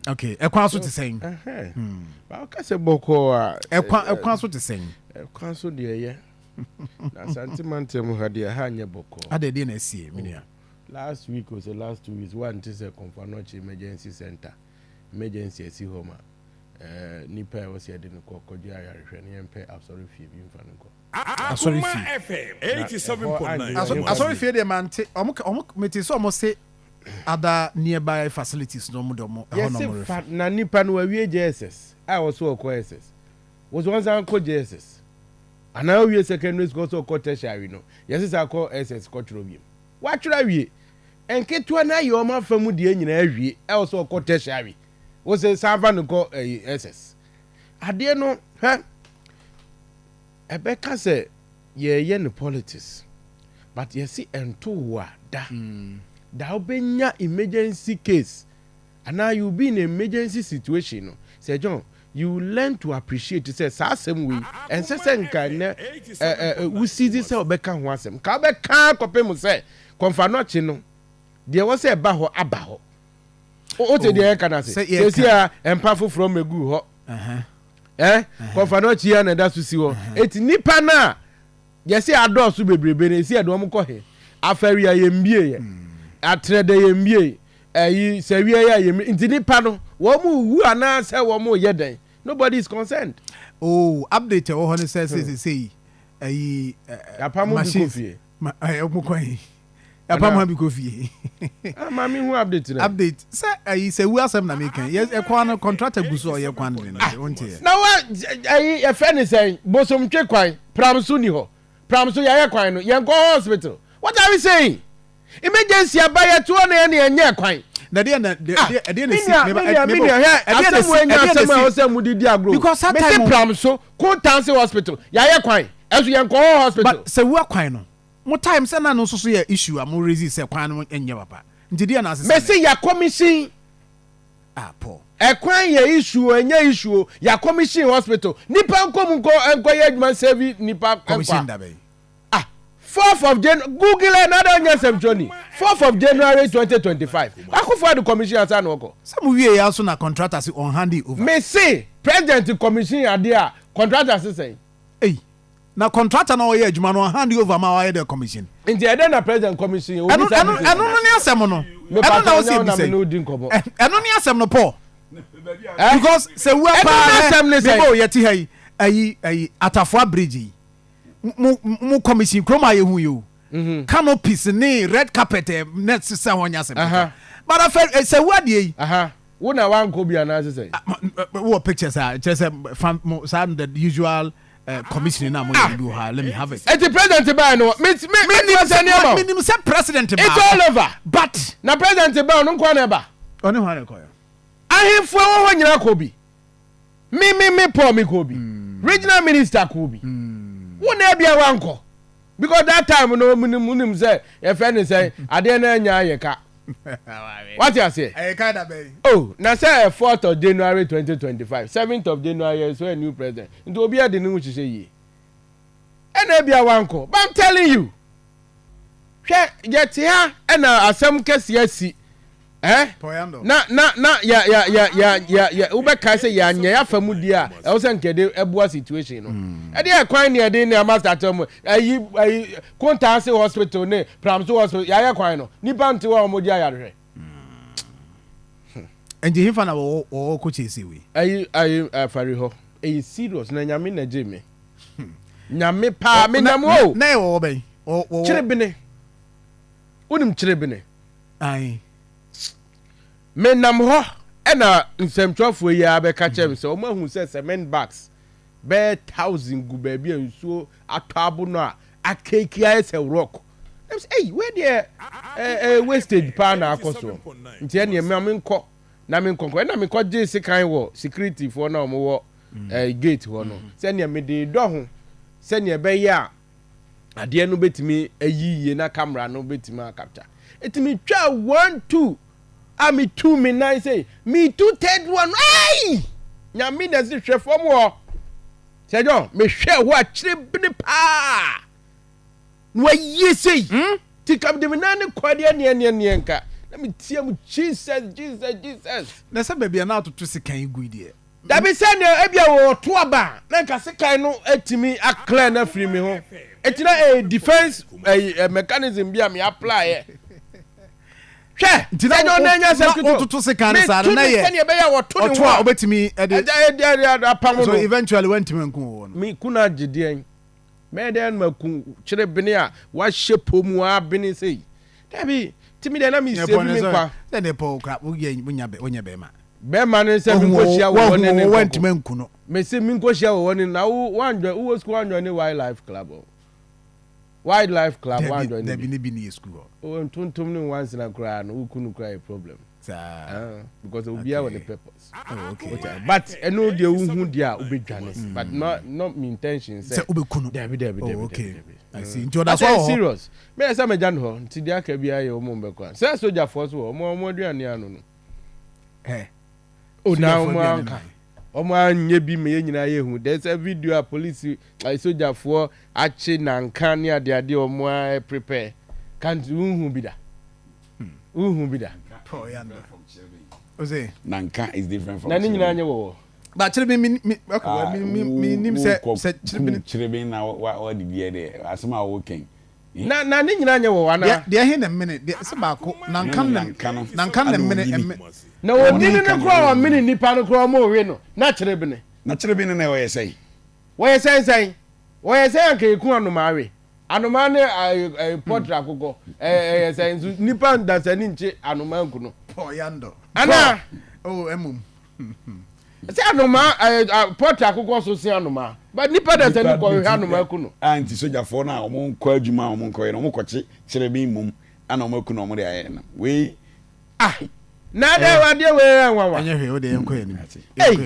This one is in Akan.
Okay, ɛkwan so te sɛn? Ɔka sɛ bɔkɔɔ a. Ɛkwan so te sɛn? Ɛkwan so deɛ ɛyɛ. Na Asante mantam ha deɛ, ha nyɛ bɔkɔɔ. Ada deɛ na asie, me nua? Last week o, sɛ last 2 weeks, wante sɛ Komfo Anokye Emergency Center emergency asi hɔ ma nipa a ɛwɔ sɛ yɛde no kɔ kɔgye ayarehwɛ no, yɛmpɛ asɔre fie bi mfa no nkɔ. Asɔre fie. FM 87.9. Asɔre fie deɛ mante. Ɔmo mete sɛ ɔmo se other nearby facilities no, ɔmo de ɔmo ɛhɔ na ɔmo Yɛse refa. Fa na nipa no wawie JSS a wɔ so ɔkɔ SS, wɔ so wɔn san kɔ JSS anaa owie secondary school so ɔkɔ tertiary no, yɛse sɛ akɔ SS kɔtwerɛ wiem, watwerɛ awie, nketewa no ayɛ ɔmo afa mu deɛ nyinaa awie, ɛwɔ so ɔkɔ tertiary, wɔ sɛ san fa no kɔ ɛyi SS adeɛ no hɛ. Ɛbɛka sɛ yɛyɛ no politics, but yɛsi ɛnto wo a da da wobɛnya emergency case anaa you be in emergency situation no, Sir John, you learn to appreciate sɛ saa asɛm wei ɛnsɛ sɛ nka nnɛ ɛ ɛ wosidi sɛ ɔbɛka ho asɛm, nka wobɛka kɔpem sɛ Komfo Anokye no deɛ wɔ sɛ ɛba hɔ aba hɔ. Wote deɛ yɛka no ase? Sɛ yɛka. Sɛsi a ɛmpa foforɔ mɛgu hɔ. Komfo Anokye yi a na ɛda so si hɔ, eti nipa no a yɛsɛ adɔɔso bebrebe no, esi yɛde wɔn kɔ he? Afɛri a yɛmbie, yɛ atrɛdɛ yɛmbie, ɛyi sɛwia yɛ a yɛmbie, nti nipa no wɔn mu wu anaasɛ wɔn mu yɛ dɛn? Nobody is concerned. Oh, update ɛwɔ hɔ ne sɛ sɛ ɛyi Yapam bi kɔ machines fie. Ma ɛyɛ ɔmo kɔ yi, yapam ha bi kɔ fie. Ah, maame hu update na. Update sɛ ɛyi sɛ wu asɛm na meka yɛ, ɛkwan no contractor gu so a ɔyɛ kwan de no wonte yɛ. Na wa ɛyi yɛfɛ ne sɛn, Bosomtwe kwan pram so ni hɔ, pram so yɛayɛ kwan no, yɛn kɔ hospital. What are we saying? Emergency aba, yɛ toɔ na yɛ ne yɛn nyɛ kwan. Na deɛ na deɛ ɛdeɛ na si Minia, minia, minia, hɛ, asɛm wo enya asɛm a ɔsɛ mu di di agorɔ. Because that mesi time pram so Kuntanse Hospital yɛayɛ kwan, ɛso yɛn kɔ hospital. But sɛ wu akwan no mo time sɛ na no nso so yɛ issue a mo raise sɛ kwan no nyɛ papa, nti deɛ na asesa? Mesi yɛ commission. Ah, Paul. Ɛkwan yɛ issue o, ɛnyɛ issue o, yɛ commission hospital, nipa nkɔ mu nkɔ nkɔ yɛ adwuma, save nipa. Commission nkwa. Dabɛ. Ah, 4th of January, Google ɛ nada ɔnyɛ nsɛmtwerɛni, 4th of January 2025, Akufo Addo commission asa na ɔkɔ. Sɛ mo wie ya so na contractor si on hand it over. Mesi president commission adeɛ a contractor sisɛn. Ei, na contractor na ɔyɛ adwuma no on hand it over ma ɔyɛ the commission. Nti ɛdɛ na president commission? Ɛno no ne asɛm no, ɛno na ɔsi ebisa ebisa yi yi. Nkɔmɔ. Ɛno ne asɛm no, Paul, because sɛ wua Ɛno paa ne asɛm ne sɛn? Mebo yɛte ha yi, ayi Atafoa Bridge yi, mo commission kurom a yɛhu yi o, canopies ne red carpet ɛ net sisa hɔ nyɛ asɛm ketewa, but afɛ sɛ wua deɛ yi. Wo na wankɔ bi anaa sisɛn? Wɔ pictures a kyerɛ sɛ fam mo saa, the usual commissioning na mo yɛ bi wɔ ha. Let me have it. Eti president baa no, mi sɛ nneɛma o. Minim sɛ president baa. It's all over. But na president baa no nkwa na ɛba. Ɔne hɔ ne kɔ yɛ. Ahemfo ɛwɔ hɔ nyinaa kɔ bi. Mi Paul mi kɔ bi, regional minister kɔ bi. Wo na ebia wankɔ because that time no munim sɛ yɛfɛ ne sɛ adeɛ no anya ayɛ ka. Wate aseɛ? Ɛyɛ ka da bɛyi. Oh, na sɛ 4th of January 2025, 7th of January yɛ so a new president, nti obi ade ne ho hyehyɛ yie, ɛna ebia wankɔ. But I'm telling you, hwɛ, yɛte ha ɛna asɛm kɛseɛ si ɛ na ya ya ya ya ya ya wobɛkae sɛ yɛanyɛ yɛafa mu di a ɛwɔ sɛ nkɛde ɛboa situation no. Ɛde ɛkwan ne ɛde ne ama start mu ɛyi Kontaase Hospital ne Pramso Hospital, yɛayɛ kwan no, nipa nte hɔ a wɔn gye ayarehwɛ. Nti hefa na wɔwɔ kɔ kyesi wei? Ayi afari hɔ ɛyɛ serious na Nyame na gye me, Nyame paa me nam o. Na yɛ wɔwɔ bɛn? Wɔwɔ Kyerebene, wonim Kyerebene? Ayi. Menam hɔ ɛna nsɛmtwerɛfoɔ yi a bɛka kyerɛ me sɛ ɔmo ahu sɛ cement bags bɛyɛ 1,000 gu baabi a nsuo atɔ abo no a akeeki ayɛ sɛ rock. Ɛm sɛ ɛyi wei deɛ ɛɛ ɛɛ wastage paa na akɔ soɔ, nti ɛneɛ mma menkɔ na menkɔ nkɔ, ɛna mekɔ gye sekan wɔ security foɔ na ɔmo wɔ gate hɔ no, sɛnea mede dɔ ho sɛnea ɛbɛyɛ a adeɛ no bɛtumi ayi yie na camera no bɛtumi acapture. Ɛtumi twa one two a metu me nan sɛ metu third one, ai, Nyame na ɛsɛ hwɛ fam hɔ sɛ John mehwɛ hɔ akyerɛ bene paa na wayie sei ti kam de me nan ne kɔ adeɛ neɛ neɛ neɛ nka. Na me tia mu Jesus Jesus Jesus. Na sɛ baabi a na atoto sekan yi gui deɛ. Dabi sɛ nea ebia wɔto aba a na nka sekan no atumi a clear no afiri me ho. Eti na ɛyɛ defense ɛyi mechanism bi a me apply ɛ. Hwɛ Nti na sɛ nyɛ ɔno anya asɛm na ketewa. wototo sekan no saa no Metu na no yɛ sɛnea ɛbɛyɛ a wɔto ne ɔto ho a a wobɛtumi de ɛde ɛde ɛde apam so no. eventually woantumi anku wɔ no. Me kunu agye deɛn? Mɛyɛ dɛn na maku kyerebene a wahyɛ pɔ mu abene sei? Dabi, nti me deɛ na me save me nkwa. Sɛ deɛ pɔ okura woyɛ wonya bɛ wonyɛ bɛrima. Bɛrima no sɛ menkɔhyia wɔ hɔ ne ne nkɔkɔ. Wantumi anku no. Mese menkɔhyia wɔ hɔ ne na wo wanjoin wowɔ sukuu wanjoin ne wildlife club o. Wildlife club wanjoin ne bi. Dabi ne bi ne yɛ sukuu hɔ. O ntontom ne nwansena koraa no woku no koraa yɛ problem. Saa. Ah, because obiara wɔ ne purpose. Oh, okay. Okay. But ɛno deɛ wohu deɛ a wobɛdwane. But not not me intention sɛ. Sɛ wobɛku no. Dabi dabi dabi. Oh, okay. Dabi. I see. Nti ɔda so wɔ hɔ. Serious. Me sɛ mɛgya no hɔ nti deɛ aka biara yɛ wɔn mbɛkɔ a. Sɛ sogyafoɔ so wɔ wɔn wɔn aduane ano no. Ɛ. O na wɔn anka. Wɔn anyɛ bi ma yɛn nyinaa yɛ hu. There's a video a polisi sogyafoɔ akye nanka ne adeade wɔn a prepare. Can't wohu bi da. Wohu bi da. Nanka is different from Na ne nyinaa nyɛ wɔwɔ. Ba kyereben mi mi okay mi mi mi nim sɛ sɛ kyereben. Kyereben na wa wa di deɛ deɛ asɛm a wo kɛn. Na na ne nyinaa nyɛ wɔwɔ ana. Deɛ deɛ he na mene deɛ sɛ baako nanka na nanka na mene ɛmɛ. Na wɔnini no koraa wɔmene nipa no koraa wɔn we no na kyerebene. Na kyerebene na wɔyɛ sɛn. Wɔyɛ sɛn sɛn wɔyɛ sɛn anka eku anomaa we. Anomaa ne pɔtre akokɔ ɛyɛ sɛ nso nipa ndasani nkye anomaa nku no. Pɔyandɔ. Ana. Oh ɛmum. Sɛ anomaa pɔtre akokɔ so se anomaa but nipa dasani kɔ hwehwɛ anomaa ku no. A nti sogyafoɔ no a wɔn nkɔ adwuma a wɔn nkɔ yɛ no wɔn kɔkye kyerɛ mum ana wɔn aku na wɔn de ayɛ no wei. Ah na adeɛ wei yɛ nwanwa. Ɛnyɛ hwee o de yɛn kɔ yɛn nim. Ei.